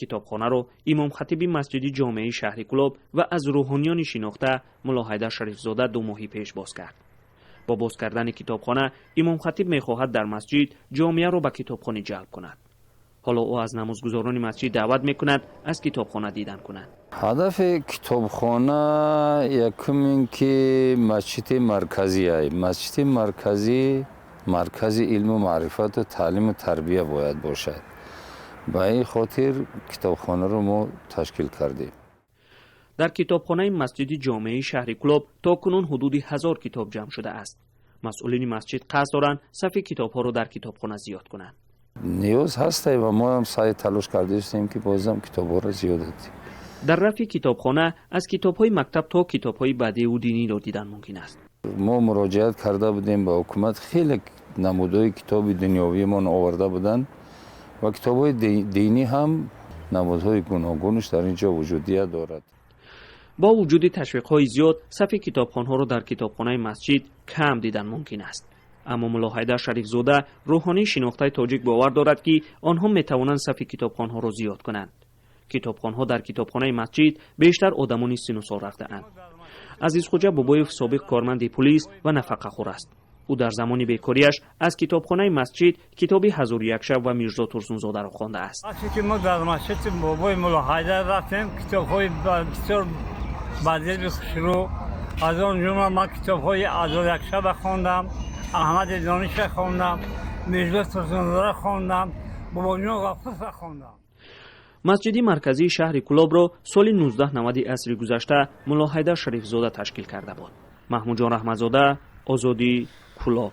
Китобхонаро имомхатиби масҷиди ҷомеаи шаҳри Кӯлоб ва аз рӯҳониёни шинохта Мулло Ҳайдар Шарифзода 2 моҳи пеш боз кард. Бо боз кардани китобхона имомхатиб мехоҳад дар масҷид ҷомеаро ба китобхонӣ ҷалб кунад. Ҳоло ӯ аз намозгузорони масҷид даъват мекунад, аз китобхона дидан кунанд. Ҳадафи китобхона якум ин ки масҷиди марказия, масҷиди марказӣ маркази илму маърифату таълиму тарбия бояд бошад. Ба ин хотир китобхонаро мо ташкил кардем. Дар китобхонаи масҷиди ҷомеаи шаҳри Кӯлоб то кунун ҳудуди 1000 китоб ҷамъ шудааст. Масъулини масҷид қасд доранд, сафи китобҳоро дар китобхона зиёд кунанд. Ниёз ҳастай ва мо ҳам саъй талош кардаистем, ки бозам китобҳоро зиёд дем. Дар рафи китобхона аз китобҳои мактаб то китобҳои бадеу диниро дидан мумкин аст. Мо муроҷиат карда будем ба ҳукумат, хеле намудҳои китоби дунёвиамон оварда буданд ва китобҳои динӣ ҳам намудҳои гуногунаш дар ин ҷо вуҷудият дорад. Бо вуҷуди ташвиқҳои зиёд, сафи китобхонҳоро дар китобхонаи масҷид кам дидан мумкин аст. Аммо Мулло Ҳайдар Шарифзода, рӯҳонии шинохтаи тоҷик, бовар дорад, ки онҳо метавонанд сафи китобхонҳоро зиёд кунанд. Китобхонҳо дар китобхонаи масҷид бештар одамони сину сол рафтаанд. Азизхоҷа Бобоев собиқ корманди пулис ва нафақахӯр аст. Ӯ дар замони бекориаш аз китобхонаи масҷид китоби «Ҳазору як шаб» ва Мирзо Турсунзодаро хондааст. Вақте ки мо дар масҷиди бобои Мулло Ҳайдар рафтем, китобҳои бисёр бадеи хушрӯ, аз он ҷумла ман китобҳои «Ҳазору як шаба» хондам, Аҳмади Дониша хондам, Мирзо Турсунзода хондам, Бобоҷон Ғафурова хондам. Масҷиди марказии шаҳри Кӯлобро соли 1990 асри гузашта Мулло Ҳайдар Шарифзода ташкил карда буд. Маҳмудҷон Раҳматзода, Озодӣ, Кӯлоб.